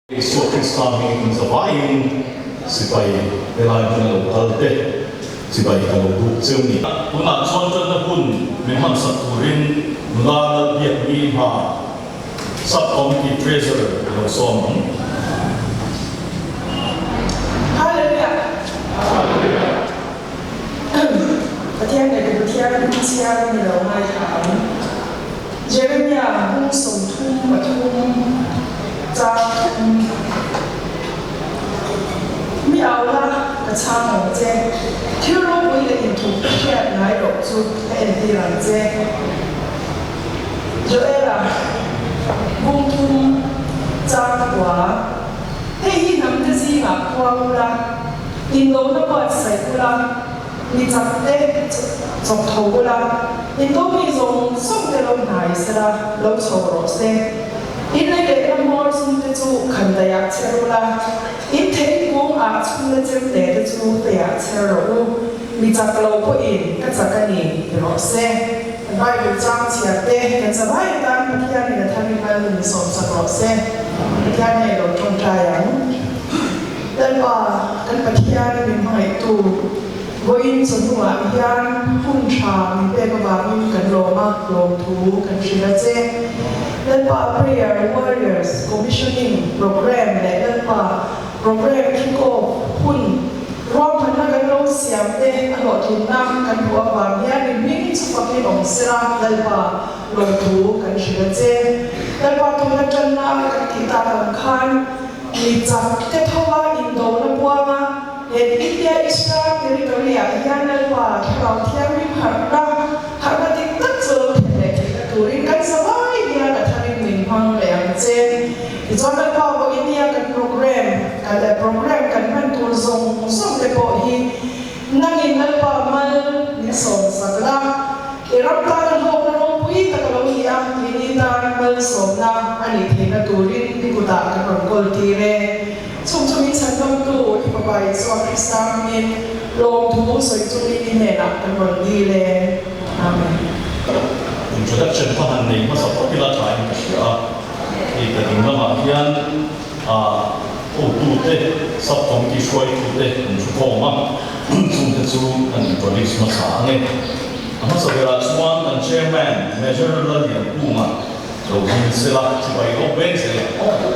Isua Krista hming zavaiin sipai helai hmuna lo kal te chibai ka lo buk cheu ni. Tunah chuan tanna hun min hmansak turin nula Lalbiakni hma Sub-Committee Treasurer i lo sawm ang. Hallelujah! Pathian leh ka Pathian chhiar ni lo ngaithla ang. Jeremia bung 33 chang thum. Mi au la, ka chhang ang che. Thil ropui leh inthup ka hriat ngai loh chu ka entir ang che. Joela bung thum chang kua. Hei hi hnamte zingah khua ula, indona buatsaih ula, Mi chak te chawk tho ula, in do mi zawng zawng te lo hnai sela, lo chho rawh se. In lei leh ram hmawr zum te chu khan daih ah chher ula, in thei kung ah chhung le chem te te chu fei ah chher rawh u. Mi chak lo pawhin ka chak a ni ti rawh se. Bible chang chhiar te kan zavai atan Pathianin a thar in mal min sawmsak rawh se. Pathian hei lo tawngtai ang. Lalpa, kan Pathian min hmangaihtu, vawiin chawhnuah hian hun tha min pek avangin kan lawm a, lawmthu kan hrilh a che. Lalpa Prayer Warriors Commissioning Programme leh Lalpa Programme Kick-off hun ruahmanna kan lo siam te a hlawhtlinna kan hmuh avang hian min hming chu fakin awm sela, Lalpa lawmthu kan hrilh a che. Lalpa tuna tanna kan tih tak ang khan, Mi chak te tho a indona buanga he India Eastern Territory ah hian Lalpa Thlarau Thianghlim harhna, harhna dik tak chu lo thlen leh theihna turin kan zavai hian a tharin min hmang leh ang che. Tichuan Lalpa pawh India kan program kan leh program kan hman tur zawng zawng te pawh hi nangin Lalpa mal min sawm sak la. I ram tana hlawkna ropui tak a lo ni a, keini tan malsawmna a nih theihna turin i kutah kan rawn kawl tir e. Chung chu min chhanhawmtu i Fapa Isua Krista hmingin lawmthu sawi chungin i hnenah kan rawn dil e. Amen. Introduction kha han nei hmasa phawt ila thain ka hria a, hei ka ding lamah hian ah hotute, sub-committee hruaitute an thu khawm a, chungte chu kan introduce hmasa ang e. A hmasa berah chuan kan Chairman Major Lalliankunga lo ding sela chibai lawk veng zel ang aw.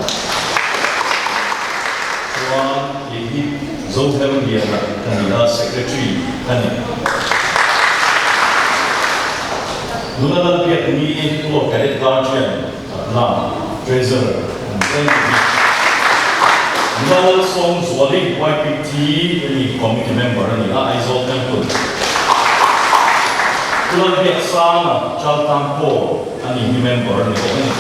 Chuan kei hi Zoherliana ka ni a, Secretary ka ni. Nula Lalbiakni Corps Cadet Guardian Atna, Treasurer an ni reng a ni. Nula Lalsawmzuali YPT a ni, Committee Member a ni a, Aizawl Temple. Pu Lalbiaksanga, Chaltang Corps a ni hi member a ni bawk a ni.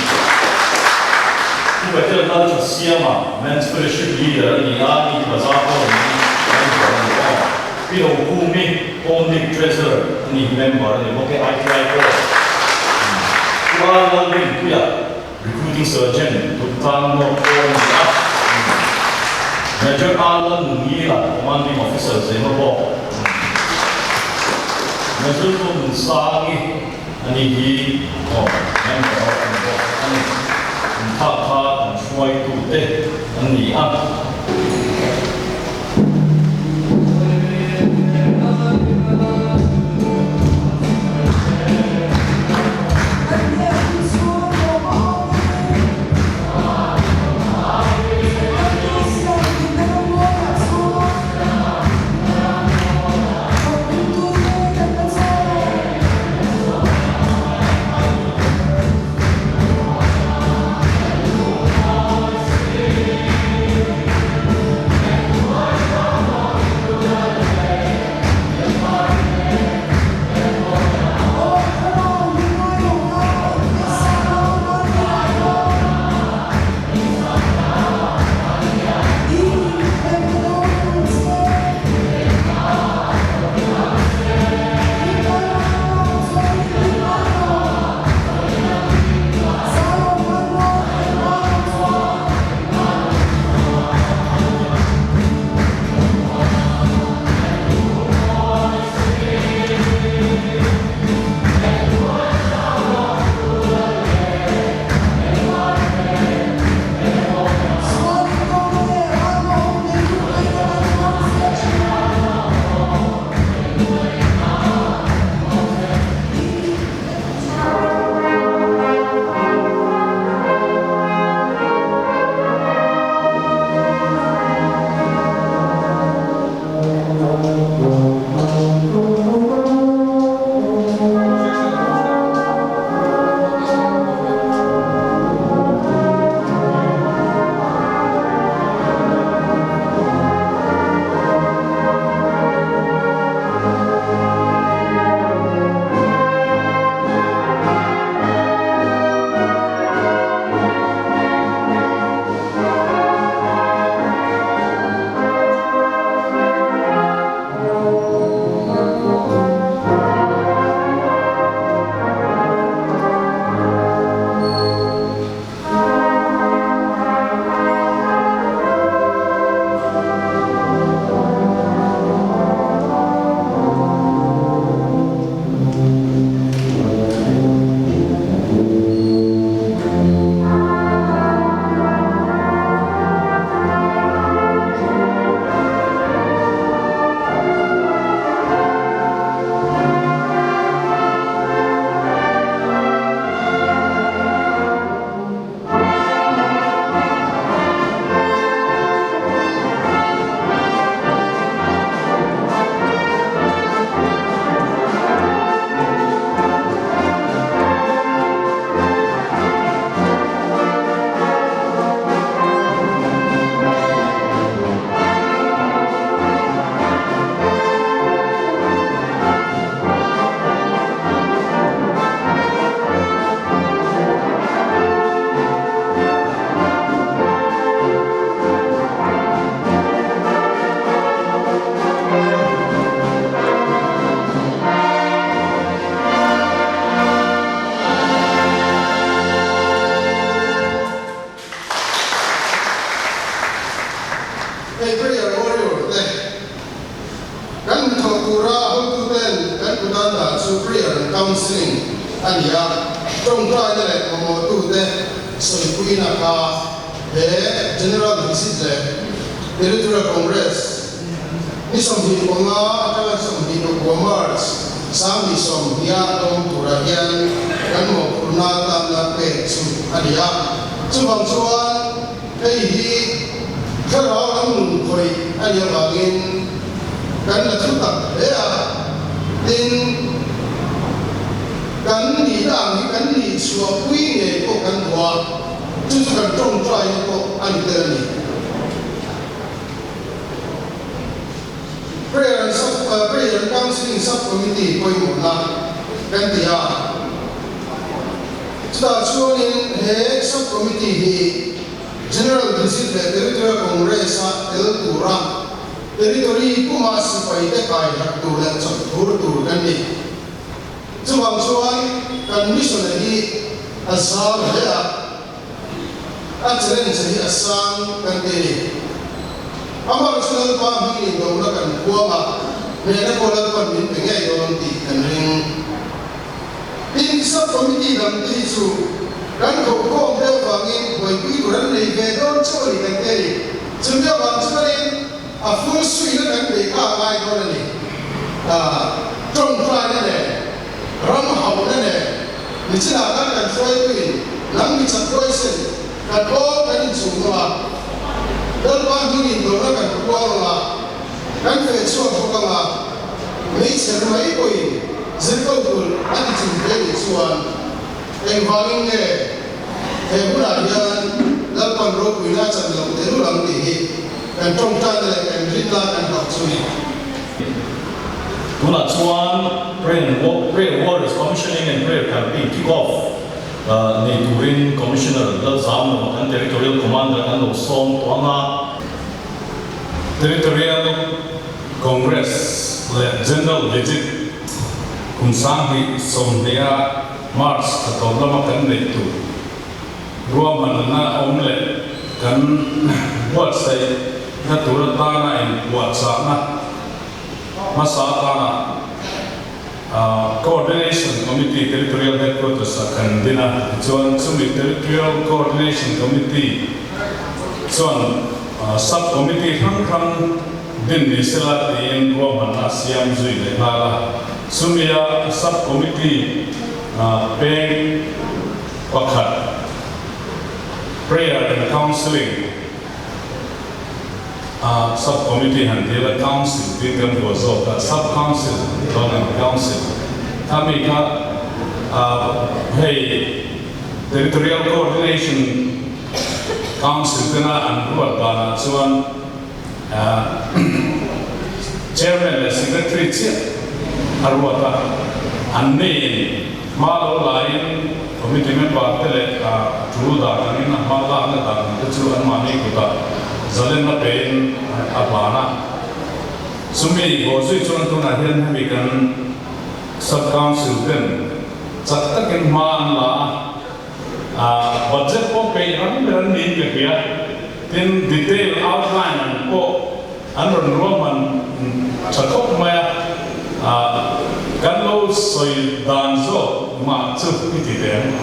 Pu Bethel Lalthasiama, Men's Fellowship Leader a ni a, ni hi Bazar Corps ni member a ni bawk a. Pi Rokhumi, Home League Treasurer a ni hi member a ni bawk e, ITI Corps. Pu R Lalrinpuia, Recruiting Sergeant, Tuktang North Corps a ni a. Major R Lalnungila, Commanding Officer, Zemabawk. Major Zonunsangi a ni hi aw member a ni bawk a ni. Inthlak kha kan hruaitute an ni a. Kan hnathawh tura hotuten kan kutan dah chu prayer and counselling a ni a, tawngtaina leh mamawhtute sawipuina kha he General Visit leh Territorial Congress ni 25 atanga 24 March 2020 a dawng turah hian kan mawhphurhna tanna pek chu a ni a, chuvang chuan hei hi thlarau lam nun khawih a nih avangin kan la thu tak hle a, tin kan nihna ang hi kan nih chhuahpui ngei pawh kan duh a, chu chu kan tawngtaina pawh a ni tel a ni. Prayer and sub Prayer and Counselling Sub-Committee pawimawhna kan ti a. Chutah chuanin he Sub-Committee hi General Visit leh Territorial Congress-a tel tura Territory puma sipaite kai harh tur leh chawkphur tur kan ni. Chuvang chuan kan mission hi a zau hle a. A challenge hi a sang kan ti a ni. Amah chu Lalpa hming indona kan huam a, hnehna pawh Lalpan min pe ngei dawn tih kan ring. Tin, Sub-Committee dang te hi chu kan kohkhawm deuh vangin buaipui tur an nei ve dawn chauh a ni kan ti a ni. Chumi avang chuanin a full swing-a kan beih kha a ngai dawn a ni. Tawngtaina nen. Ram hauhna nen nichinah khan kan hruaituin nang mi chak huaisen kan aw kan inchung ang a, Lalpa hmingin dawrna kan puang ang a, kan feh chhuak bawk ang a, meichher mai pawhin zirko kulh a ti chung hle nih chuan engvangin nge he hunah hian Lalpan ropuina a chan loh tehlul ang tih hi kan tawngtaina leh kan rinna kan hauh chu ni. Tunah chuan Prayer and Prayer Warriors Commissioning and Prayer Campaign Kick Off nei turin Commissioner Lalzamlo kan Territorial Commander an lo sawm tawh ang a. Territorial Congress leh General Visit kum 2020 a March thla tawp lama kan neih tur ruahmanna awm leh kan buatsaihna tur atana inpuahchahna hmasa atana Coordination Committee Territorial Headquarters ah kan din a, tichuan chumi Territorial Coordination Committee chuan Sub Committee hrang hrang din ni sela tiin ruahmanna a siam zui leh nghal a, chumia Sub Committee peng pakhat Prayer and Counselling a Sub Committee han ti ila Council tiin kan vuah zawk a, Sub Council chuan an Council kha mi kha hei Territorial Coordination Council tena an ruat danah chuan Chairman leh Secretary chiah a ruat a, an niin hma lo laiin Committee member te leh tul dan angin a hma lakna dan te chu anmahni kutah zalenna pein a hlan a. Chumi bawhzui chuan tunah hian hemi kan Sub-Council ten chak takin hma an la a. Budget pawh peih ran ber an niin ka hria. Tin, detail outline ang pawh an rawn ruahman tha khawp mai a. Kan lo sawi dan zawk mah chu i ti teh ang.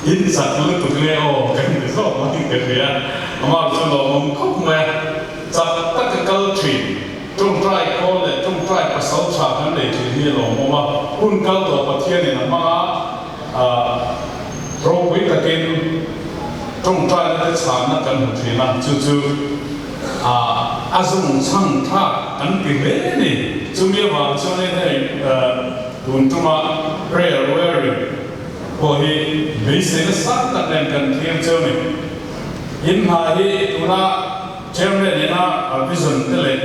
In chak lutuk nge aw kan ti zawk mai ka hria. Amah chu lawmawm khawp mai a. Chak taka kal thin, tawngtai khawl leh tawngtai pasal tha kan nei thin hi a lawmawm a. Hun kal tawh Pathianin a hmang a. Ropui takin tawngtaina te chhanna kan hmu thin a, chu chu a zung chhang thlak kan ti hle a ni. Chumi avang chuanin hei tun tuma prayer wearing pawh hi beiseina sang tak nen kan thlir cheu a ni. In hna hi tuna chairman ina vision te leh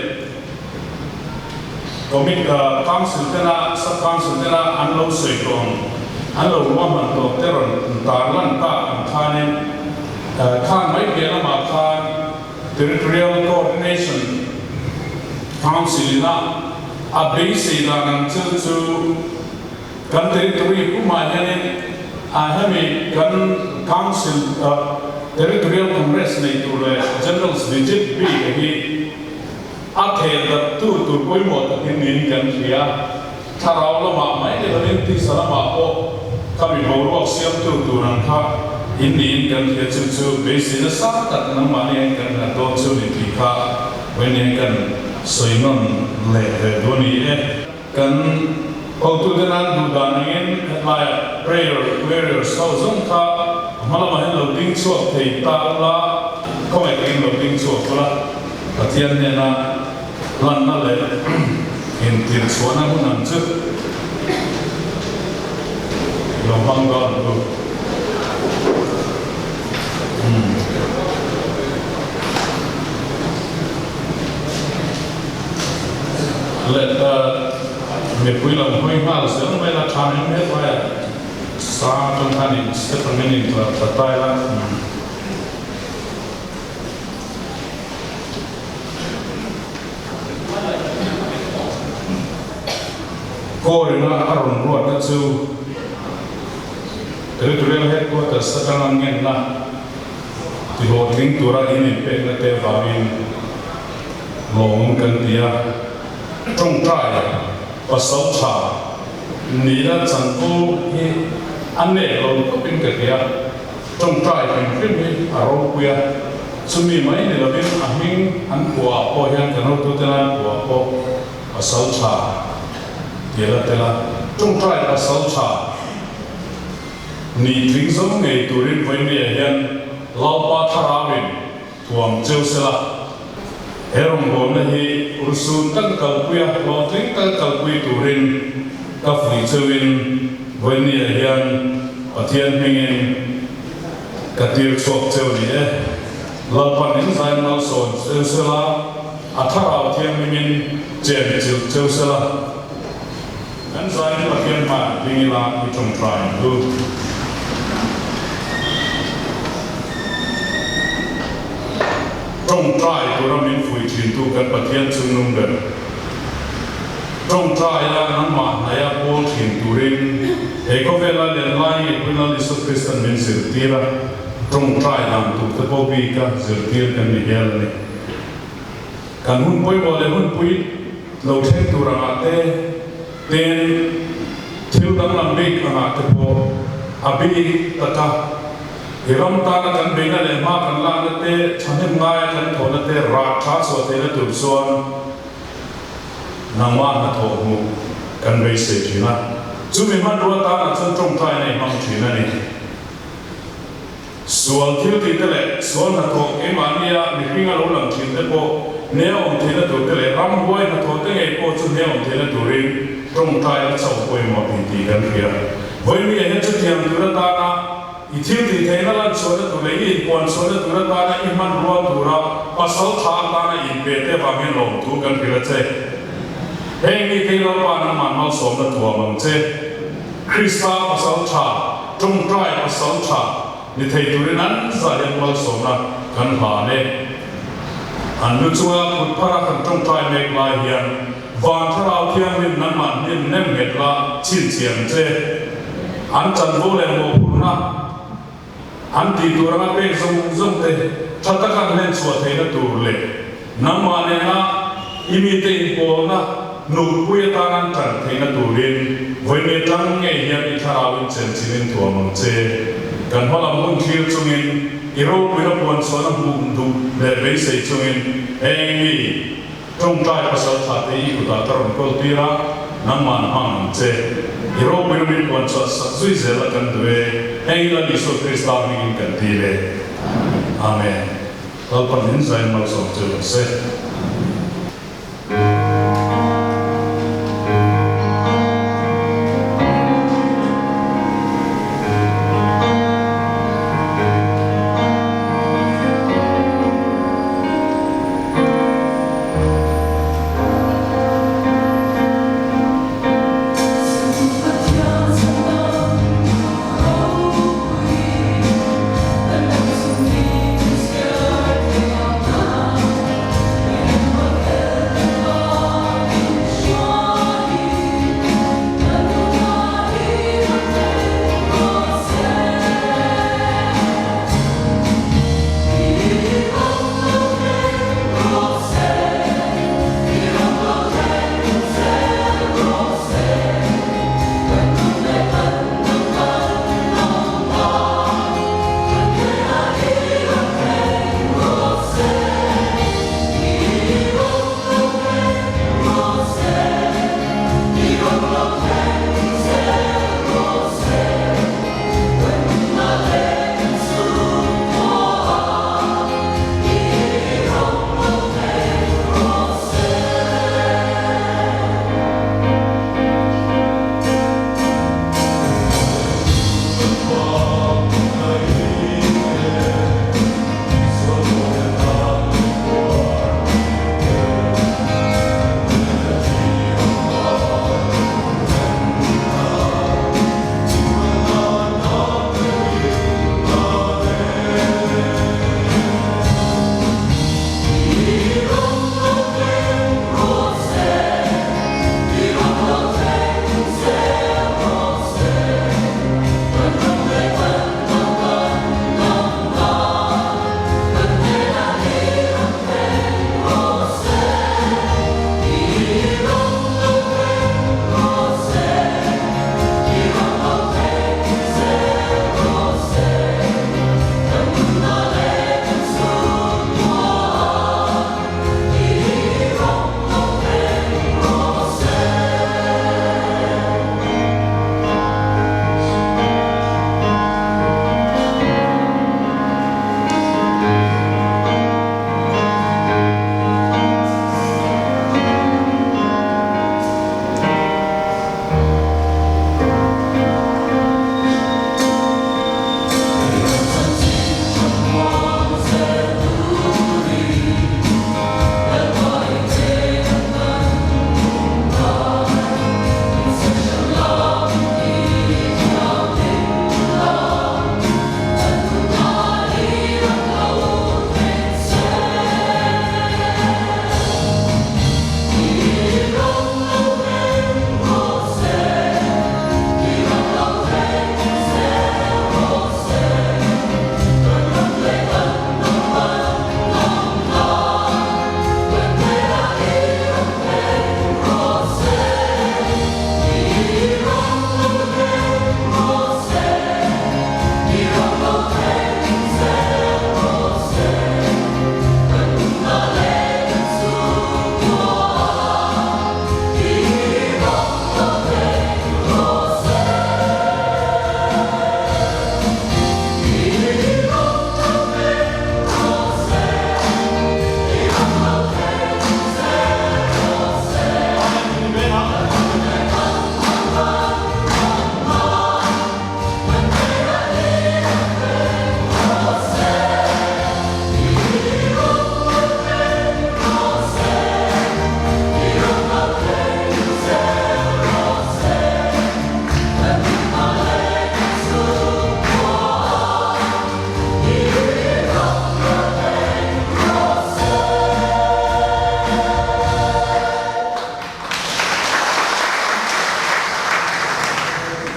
Commit Council tena Sub Council tena an lo sawi tawh ang, an lo ruahman tawh te rawn tarlan tak ang khanin khan mai piah lamah khan Territorial Coordination Council ina a beisei dan ang chu chu kan territory pumah hianin a hemi kan Council Territorial Congress nei tur leh General's Visit bik a hi. A theh darhtu tur pawimawh takin niin kan hria. Thlarau lamah mai ni lovin tisa lamah pawh ka mi boruak siamtu tur ang kha in niin kan hria. Chu chu beisei nasa tak nangmahni hian kan nghat dawn chu ni tih kha vawiin kan sawi nawn leh ve duh a ni e. Kan hotute nan duh dan angin hetlaiah prayer warriors ho zawng kha a hma lamah hian lo ding chhuak thei ta ula, khawngaih takin lo ding chhuak ula, Pathian hnena hlanna leh intirchhuahna hun ang chu lo hmang dawn ang u. Leh ta mipui lam hawi nghal zel mai la tha em em mai a, sang atang khan in step angin in tlar thla ta ila. Kawrina a rawn ruatna chu Territorial Headquarters atanga ngenna tihlawhtling tura in inpekna te vangin lawm kan ti a, tawngtai pasal tha nihna chanvo hi a nek lo khawpin ka hria, tawngtai hrim hrim hi a ropui a, chumi mai ni lovin a hming an phuah ah pawh hian kan hotute lan phuah pawh pasal tha tih a la tel a, tawngtai pasal tha nih tling zo ngei turin vawinia hian Lalpa Thlarauin Thuam cheu sela, he rawngbawlna hi urhsun kan kalpui a, hlawhtling kan kalpui turin ka fuih cheuin vawinia hian Pathian hmingin ka tir chhuak cheu ni e. Lalpan in zain malsawn cheu sela, a thlarau thianghlimin chen chilh cheu sela. Kan zain Pathian hmai ding ila i tawngtai ang u. Tawngtai tura min fuih thintu kan Pathian chungnung ber. Tawngtaia nangmah hnaia pawl thin turin he khawvela len lai ngei pawhin Lal Isua Kristan min zirtir a, tawngtai dan tur te pawh bika zirtir kan ni hial a ni. Kan hun pawimawh leh hunpui lo thleng tur angah te, ten thil danglam bik angah te pawh a bik taka i ram tana kan beihna leh hma kan lakna te, thahnem ngaia kan thawhna te rah tha chhuah theihna tur chuan nangmah hnathawh hmuh kan beisei thin a. Chumi hmanrua tanah chuan tawngtaina i hmang thin a ni. Sual thil tih te leh sual hnathawh keimahnia mihring a lo lang thin te pawh hne a awm theihna tur te leh ramhuai hnathawh te ngei pawh chu hne a awm theihna turin tawngtai a chauh pawimawh tih tih kan hria. Vawinia hian chutiang tur atana i thil tih theihna lan chhuahna tur leh i inpuan chhuahna tur atana i hmanrua tura pasal tha atana inpe te avang hian lawmthu kan hrilh a che. Heng mite hi Lalpa nangmah malsawmna thuam ang che. Krista pasal tha, tawngtai pasal tha ni thei turin an za hian malsawmna kan hlan e. An lu chunga kut phara kan tawngtai mek lai hian van thlarau thianghlim nangmah hnim nem nghet la chhinchhiam che. An chanvo leh mawhphurhna an tih tur anga pek zawng zawng te tha taka an hlen chhuah theihna tur leh nangmah nena i mite inpawlna nupui atan an tan theihna turin vawiin tang ngei hian i thlarauin chenchin in thuam ang che. Kan hmalam hun thlir chungin i ropuina puan chhuahna hmuh duh leh beisei chungin eng mi Tawngtai pasal tha te i kutah ka rawn kawl tir a, nangmah hmang ang che. I ropui min puan chhuah sak zui zel a kan duh e, heng i Lal Isua Krista hmingin kan dil e. Amen. Lalpan min zain malsawm chu rawh se.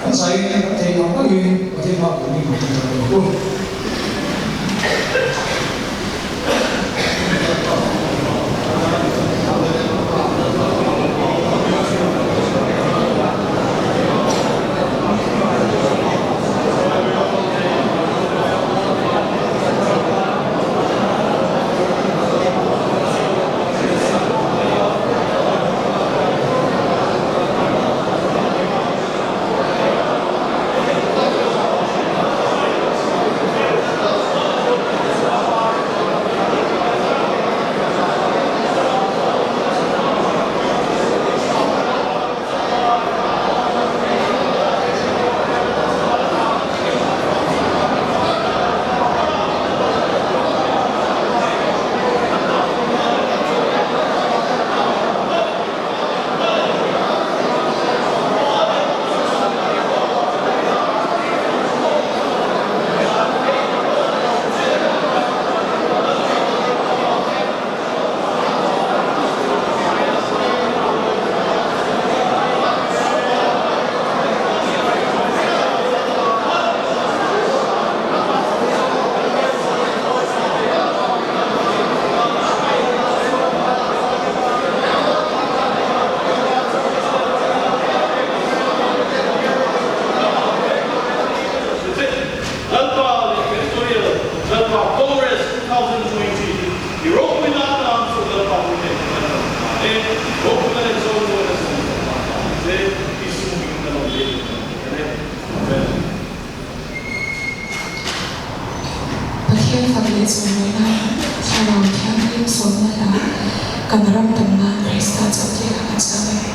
Kan zaiin kan thei ang angin Pathian hma turin kan tawngtai ang u. Lalpa leh Territorial Lalpa Congress 2020 hi ropuina atan chu Lalpa hming leh kan lo hma e, ropuina leh zawlmuaina zawng zawng hma ta ang che, Isu hming kan lo leh kan e, Amen. Pathian fak leh chawimawina Thlarau Thianghlim sawmna hla kan ram tam nan Krista chauhtir a kan sa e.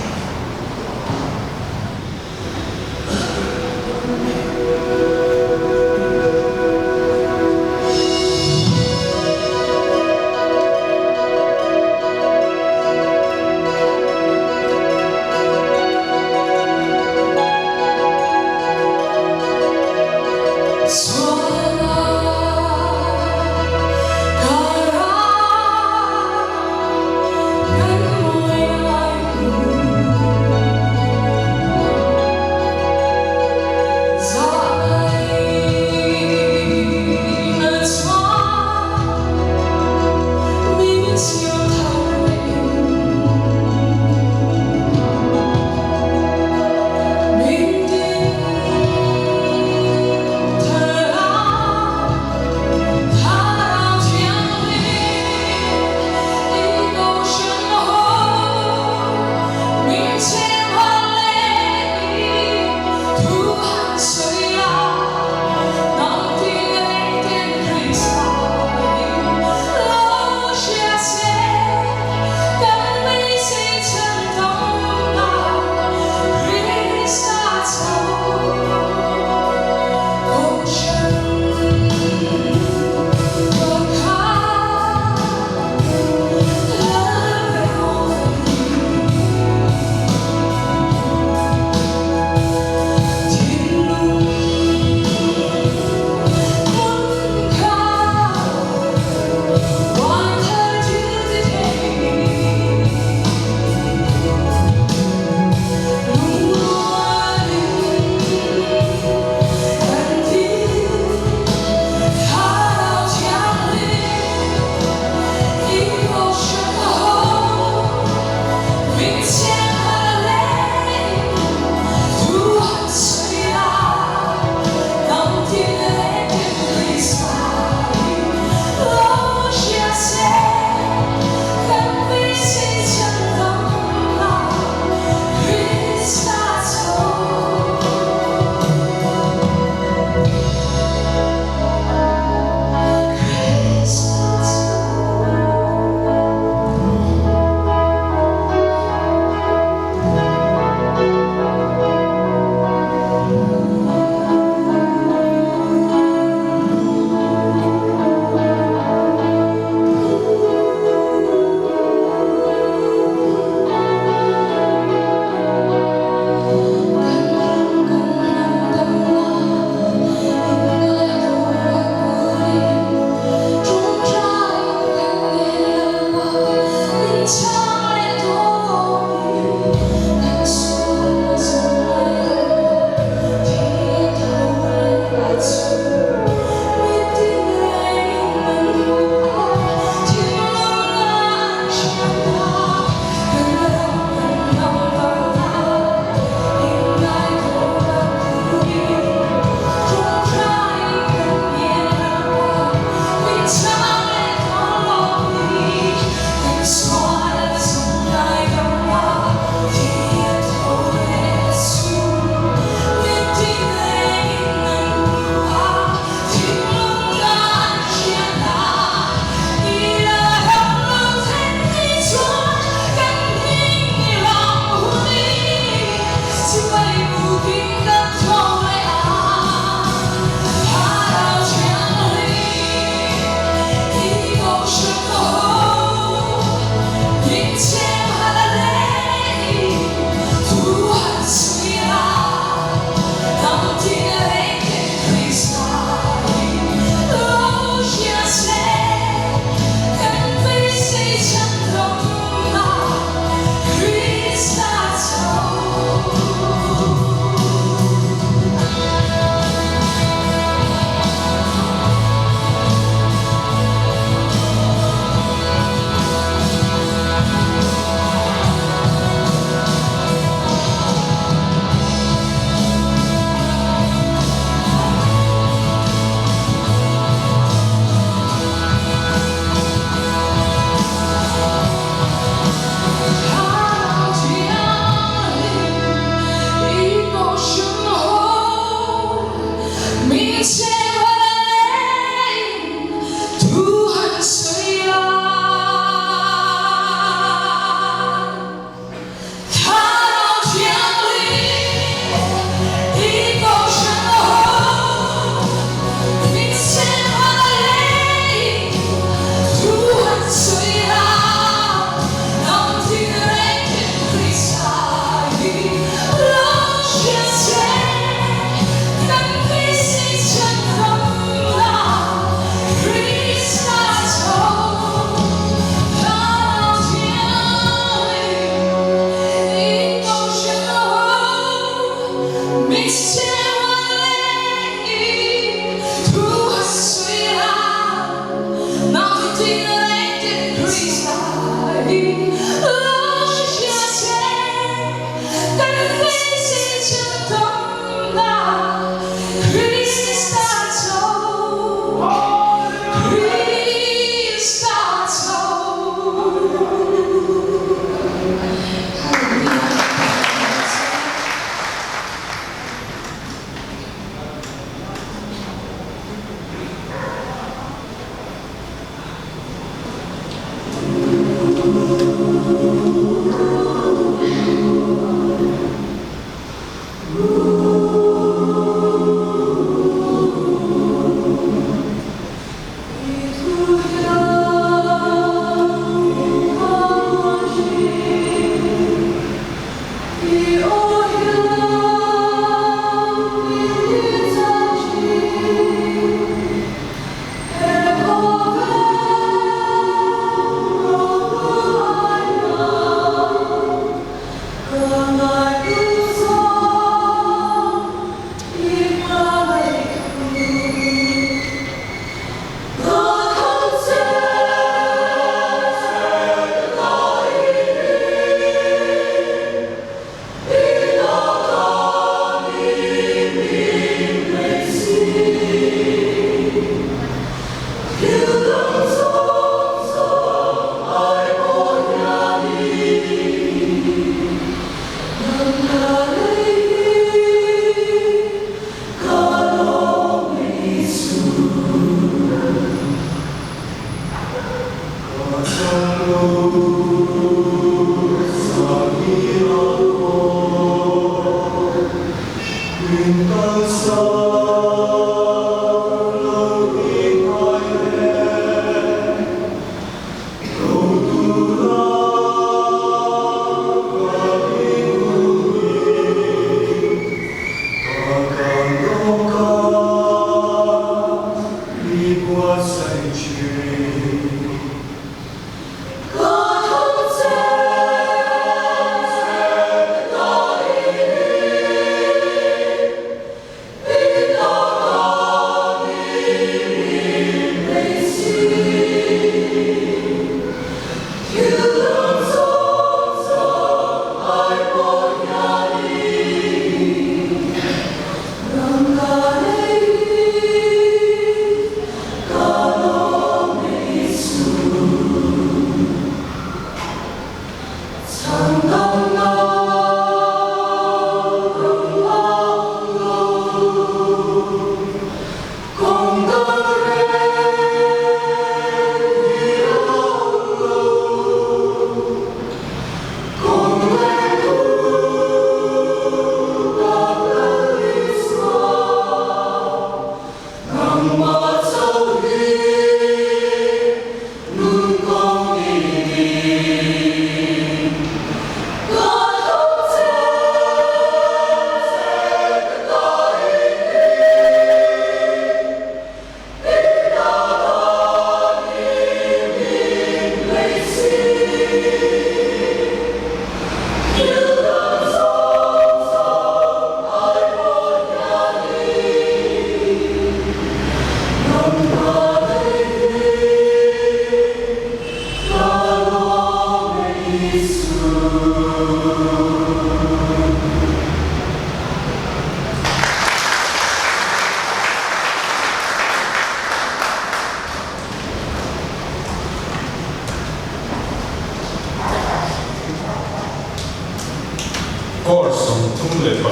Course 31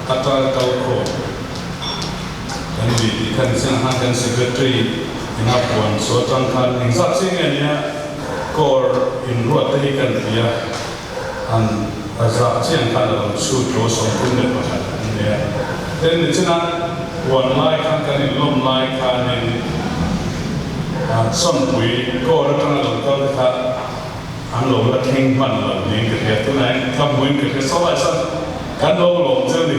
atanga kalkhawm kan ni tih khan chiang han kan Secretary ina puan chu atang khan engzat chiang nge nia Corps inruat te hi kan ti a, an a zah chiang khan a lo chhut lo 31 an nei a. Tin nichina puan lai khan kan inlawm lai khanin Sawnpui Corps atanga lo kal te kha An lo la thleng hman lo niin ka hria, tunah hian ka hmuin ka hria saw lai chuan kan lo lawm che ni,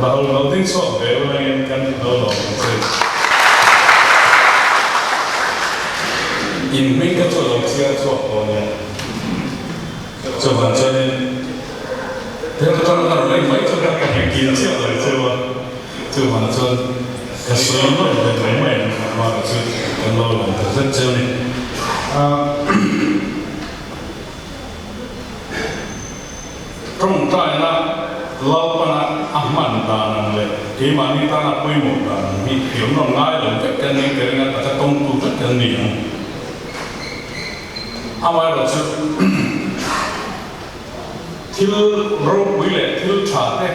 lo lo ding chhuak ve ula in kan lo lawm ang che. In hming ka chu a lo chhiar chhuak tawh nia, chuvang chuanin thil ka tang har mai mai chu ka hre kil chiah lo che u a. Chuvang chuan ka sawi nawn ve mai mai ang amaherawh chu kan lo lawm tak zet cheu a ni. Tawngtaina Lalpana a hman dan ang leh keimahni tana pawimawh dan ang hi thiam rawn ngai lo vek kan ning ka ring a, taka tawngtu vek kan ni ang. Amaherawh chu thil ropui leh thil tha te,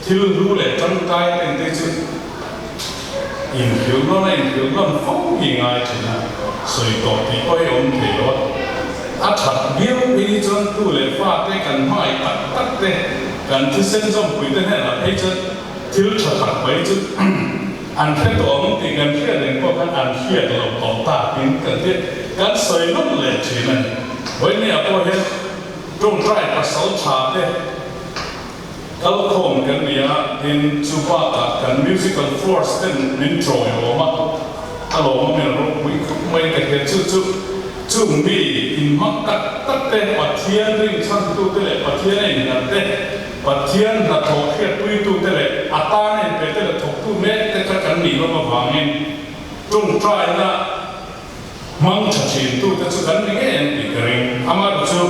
thil hlu leh tangkai te te chu inhrilh nawn a inhrilh nawn fo hi ngai thin a, sawi tawh tih pawh hi a awm thei lo a. A that viau phei chuan tu leh fa te kan hmangaih tak tak te, kan thisen zawmpui te hnenah phei chuan thil tha tak mai chu An hre tawh ang tih kan hriat reng pawh khan an hriat loh tawh takin kan ti kan sawi nawlh leh thin a ni. Vawinia pawh hian tawngtai pasal tha te kalkhawm kan ni a, tin chu bakah kan musical force ten min chawi awm a, a lawmawm in a ropui khawp mai ka hria chu chu chung mi inhmang tak tak te Pathian rinchhantute leh Pathian a innghat te Pathian hnathawh hriatpuitute leh a tan inpete leh thawktu mekte kha kan nih lawm avangin tawngtaina hmang tha thintute chu kan ni ngei ang tih ka ring. Amaherawh chu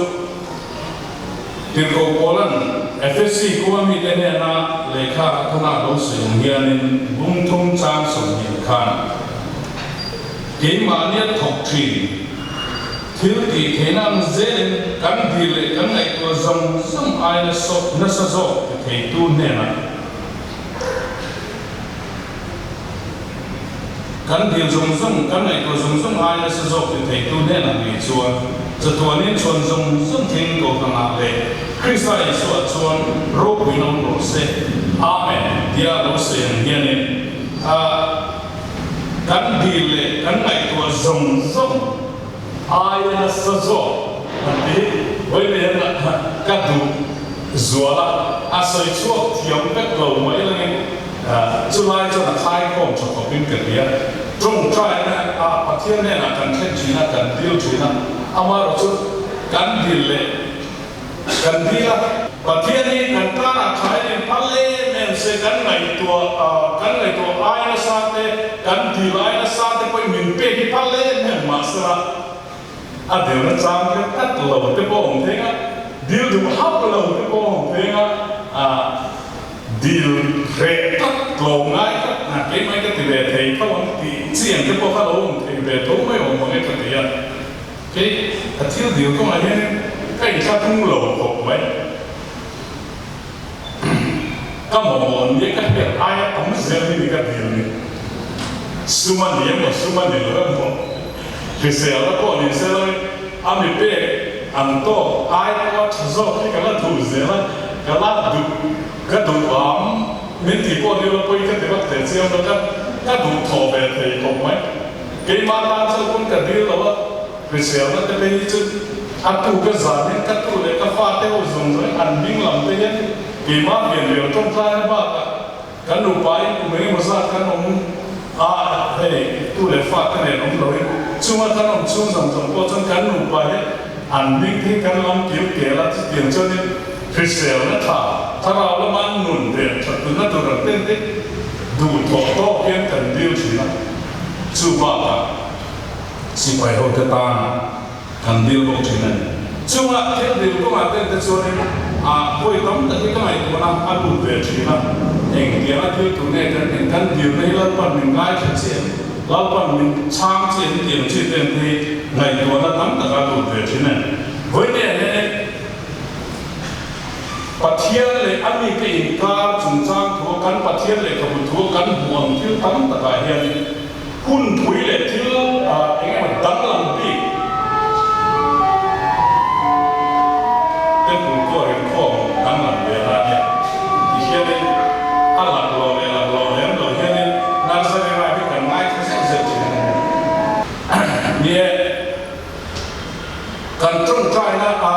Tirhkoh Paula'n Efesi khua mite hnena lehkha a thawna lo sawi ang hianin bungthum chang 20 khan keimahnia thawk thin Thil tih theihna ang zelin kan dil leh kan ngaihtuah zawng zawng aina sawt nasa zawk ti theitu hnenah kan dil zawng zawng, kan ngaihtuah zawng zawng aina nasa zawk ti theitu hnenah ngei chuan chatuanin chhuan zawng zawng thleng Kohhrangah leh Krista Isuaah chuan ropuiin awm rawh se. Amen tia lo sawi ang hianin a Kan dil leh kan ngaihtuah zawng zawng aia nasa zawk an ti. Vawiin ka duh zual a, a sawi chhuak thiam vek lo mai langin chulai chuan a thlaikhawm tha khawpin ka ti a. Tawngtaina ah Pathian hnenah kan thlen thin a, kan dil thin a, amaherawh chu kan dil leh Kan dil a, Pathian hi kan tanah tha em em phal em em se, kan ngaihtuah kan ngaihtuah ai nasa te, kan dil ai nasa te pawhin min pek hi phal em em mahsela a dilna chang kher tlat lo te pawh a awm thei a, dil duh hauh lo te pawh a awm thei a, dil hreh tlat tlawm ngai tlat na keimah ka ti ve thei tho ang tih chiang te pawh kha lo awm thei ve tho mai awm ang e ka ti a. Kei ka thil dil kawngah hian ka inthlahrung lo khawp mai. Ka mamawh nia ka hriat aia tam zel hi ni ka dil ni. Sum a ni emaw sum a ni lo emaw hriselna pawh ni se lo a mi pek ang tawk ai pawha tha zawk hi ka la duh zel a, ka la duh ka duh am min tih pawh ni lo pawhin ka ti vak thei chiang lo ka ka duh thawh ve thei khawp mai. Keimah tan chuan pawn ka dil lo a, hriselna te phei hi chu a tu ka zan in ka tu leh ka fa te ho zawng zawng an hming lam te hian keimah vian riau tawngtaina bakah kan nupa in kum engemaw zat kan awm a, hei tu leh fa te nen awm lo in chunga kan awm chhung zawng zawng pawh chuan kan nupa hi an hming te hi kan lam kil kel a, chutiang chuan in hriselna tha thlarau lama nun ve that tunna tur ang ten te duh thawh tawk hian kan dil thin a. Chu bakah sipai hote tan kan dil bawk thin a ni. Chunga thil dil kawngah ten te chuanin a pawi tam tak hi ka ngaihtuahna a lut ve thin a. Engtianga thil tur nge kan eng kan dilna hi Lalpan min ngaithla chiah em? Lalpan min chhang chiah em tih ang chi te hi ngaihtuahna tam tak a lut ve thin a ni. Vawiin hianin Pathian leh a mite inkar chungchang thu kan Pathian lehkhabu thu kan hmuh ang thil tam takah hian hun pui leh thil eng emaw danglam bik temple pawh rinkhawm danglam ve la nia ti hianin a laklawh leh laklawh lem lo hianin nursery rhyme hi kan ngaithla zeuh zeuh thin a ni e. Kan tawngtaina a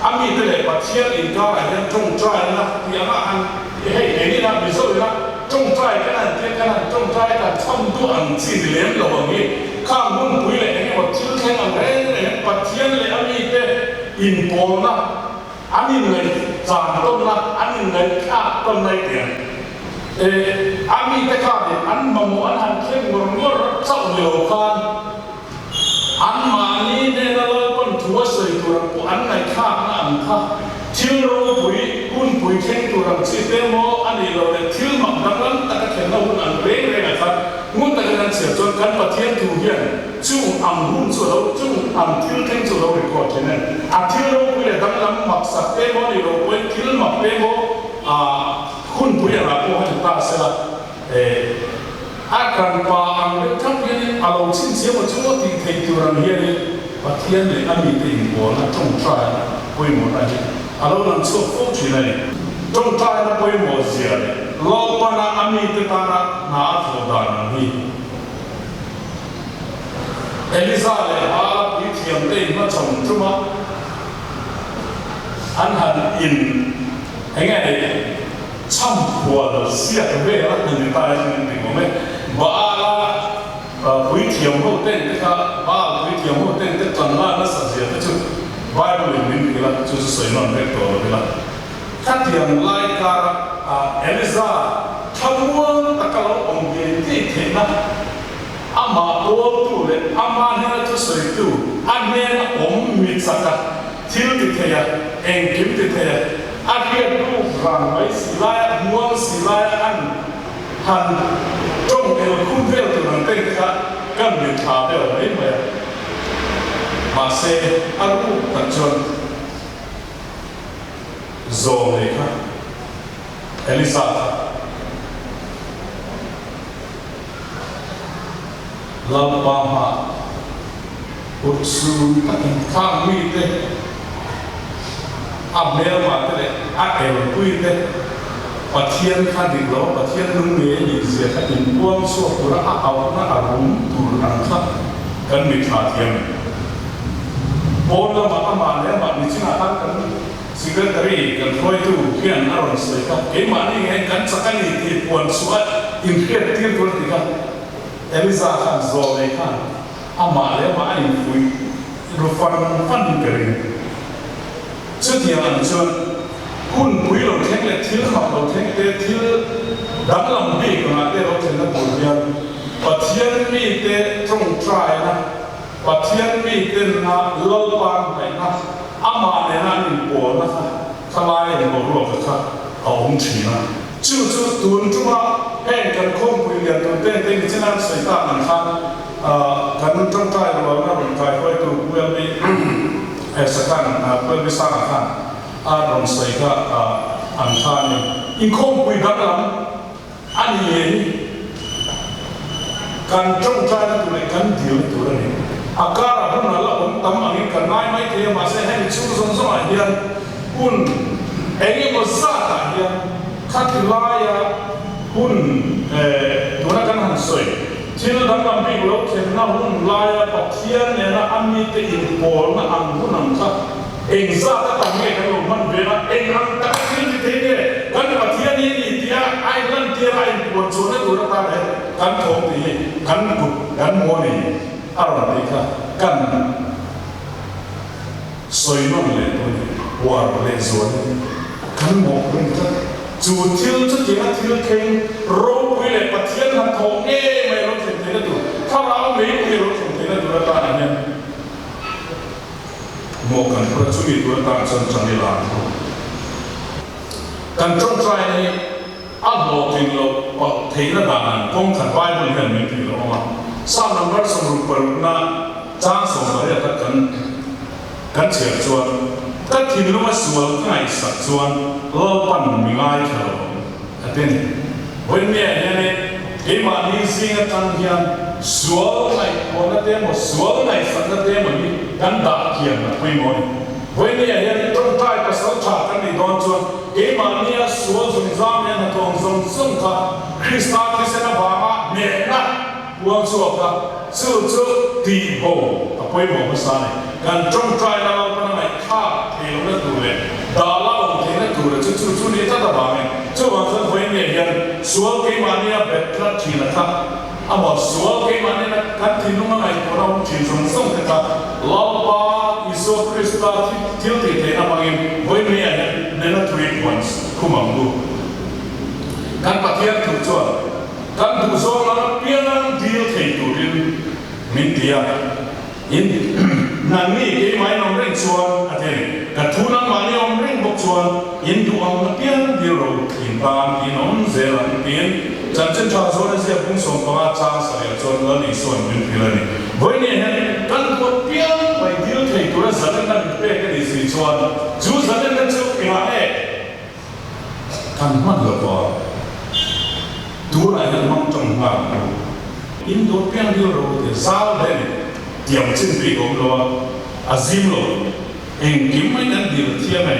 a mite leh Pathian inkarah hian tawngtaina tih anga han hei engin a Mizo ina tawngtai kan han tia kan han tawngtai kan chham duh ang chi ni lem lo ang hi khang hunpui leh engemaw thil thleng ang reng reng hian Pathian leh a mite inpawlna an inngaih chan tawnna an inngaihthlak tawnna i ti ang. A mite khanin an mamawh an han thleng ngawr ngawr chauh ni lo khan anmahni hnena Lalpan thu a sawi tur ang pawh an ngaihthlakna ang kha thil ropui, hunpui thleng tur ang chi te maw a nih loh leh thil mak danglam taka thlenna hun ang reng rengah khan ngun takin an chhiar chuan kan Pathian thu hian chung ang hun chu a lo, chung ang thil thleng chu a lo record thin a ni. A thil ropui leh danglam maksak te maw a nih loh pawhin thil mak te maw a. Hunpui angah pawh a ni ta sela, eh, a kan pa ang deuh thap hianin a lo chhinchhiam aw chu aw tih theih tur ang hianin Pathian leh a mite inbualna tawngtaina pawimawhna hi a lo lang chhuak fo thin a ni. Tawngtaina pawimawh zia leh Lalpana a mite tana hna a thawh dan ang hi Eliza leh Baala puithiamte inhmachhawn tuma an han in Enge hei chhampual siak vel a ni ta hi min ti ngawm e. Baala puithiam ho ten te kha Baal puithiam ho ten te tlanla nasa zia te chu Bible in min hrilh a, chu chu sawi nawn vek tawh lo ila. Khatiang lai kara Eliza thlamuang taka lo awm ve ngei theihna amah pawltu leh ama hnena thusawitu a hnena awm mi chaka Thil ti thei a, engkim ti thei a, a riat ruk vang mai si laia muang si laia an han tawng el khum vel tur ang te kha kan mit thla vel mai mai a. Mahse, a ruk tak chuan zawm nei kha Elisa kha Lalpa hmah Urhsun takin khang mite, a hmelmah te leh a elpui te Pathian kha dik lo, Pathian nung ngei a nih zia kha inpuang chhuak tura a auhna a rum tur ang kha kan mitthla thiam. Pawn lamah amah leh amah nichinah khan kan Secretary kan hruaitu hian a rawn sawi kha, keimahni ngei kan chak a ni tih puan chhuah a inhriat tir tur a ti kha Eliza khan zawh leh khan Amah leh amah a infuih ru fan fan ka ring. Chutiang ang chuan hunpui lo thleng leh thil mak lo thleng te, thil danglam bik angah te lo thlenna tur hian Pathian mite tawngtaina, Pathian mitenna Lalpa hnaihna, amah nena an inpawlna kha thalai ang boruaka kha a awm thin a. Chu chu tun tuma heng kan khawmpui lian tur te te ni chen an sawi tak ang khan kan tawngtai rualna rawn kai hruaitu Pu LB Sakhan, Pu LB Sanga khan a rawn sawi kha ang khanin inkhawmpui danglam a ni ngei hi kan tawngtaina tur leh kan dilna tur a ni. A karah hun a la awm tam angin kan ngai mai thei a, mahse hemi chhung zawng zawngah hian hun eng emaw zatah hian khati laia hun tuna kan han sawi thil danglam bik lo thlenna hun laia Pathian nena a mite inpawlna ang hun ang kha eng zat a tam nge kan lo hman ve a, eng ang taka thil ti thei nge kan Pathian hi a ni tia a inlantir a inpuan chhuahna tur atan hian kan thawm tih hi kan kut kan maw ni a rawn tih kha kan Sawi nawn leh tawh ni, uar leh zualin kan mawhpui tlat. Chu thil chutianga thil thleng ropui leh Pathian hnathawh ngei mai lo thlen theihna tur, thlarau meipui lo thlen theihna tur atana hian mawh kan phur a, chumi tur atan chuan ṭang ila an thu. Kan ṭawngṭaina hi a hlawhtlin loh palh theihna dan ang kawng khat Bible hian min hrilh a awm a. Psalm number 68na chang 18 a kan kan chhiar chuan, Ka thinlunga sual ka ngaihsak chuan Lalpan mi ngaithla lo ang a ti a ni. Vawiinniah hianin keimahni zing atang hian sual ngaihtuahna te emaw sual ngaihsakna te emaw hi kan dah thiam a pawimawh a ni. Vawiinniah hian tawngtai pasal tha kan nih dawn chuan keimahnia sual zungzam leh hnathawng zawng zawng kha Krista thisen avanga hnehna puang chhuak a, chu chu tihbo a pawimawh hmasa a ni. Kan tawngtai la lo pawn a ngaihthlak thei lohna tur leh dah la awm theihna tura chu chu chu ni tlat avangin chuvang chuan vawiinniah hian sual keimahnia bet tlat thin a kha Amah sual keimah nena kan thinlung a ngaihtuahna awm thin zawng zawng te kha Lalpa Isua Krista thil tih theihna hmangin vawi meiah hian nena tui puan khum ang u. Kan Pathian thu chuan kan duhzawng ang apiang dil thei turin min ti a. In nangni keimah in awm reng chuan a ti a ni. Ka thu nangmahni awm reng bawk chuan in duh ang apiang dil ro in tan in awm zel ang tiin chanchin tha zawn a ziak bung 15 chang sarih chuan Lal Isua'n min hrilh a ni. Vawiin hian kan duh apiang mai dil thei tura zalenna min pek a nih si chuan chu zalenna chu engah nge Kan hman lo va, tunah hian hmang tawng nghal ang u. In dawr piang dil ro te zau hle ni. Tiang chin bik awm lo a, a zim lo. Engkim mai kan dil thiam e,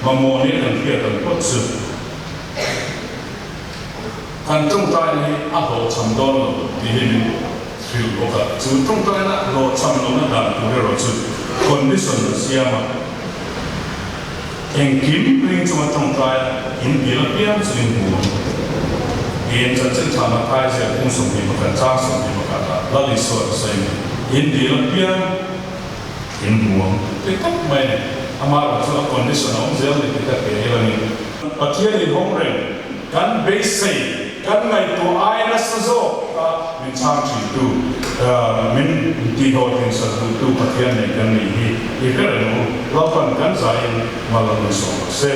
mamawh nia kan hriat ang phawt chu. Kan tawngtaina hi a hlawhchham dawn lo tih hi min hrilh bawk a, chu tawngtaina hlawhchham lohna dan tur erawh chu condition a siam a. Engkim ring chunga tawngtaia in dil apiang chu in hmu ang. Tiin chanchin tha Mathai ziak phung 21 chang 21 ah Lal Isua a sawi mai. In dil apiang in hmu ang ti tawp mai a ni. Amaherawh chu a condition a awm zel ni tih ka hria ilangin. Pathian inhawng reng kan beisei, kan ngaihtuah ai nasa zawk a min chhang thintu, min tihhlawhtlin sak duhtu Pathian nei kan nih hi i hre reng u. Lalpan kan zaiin mal a rawn sawm rawh se.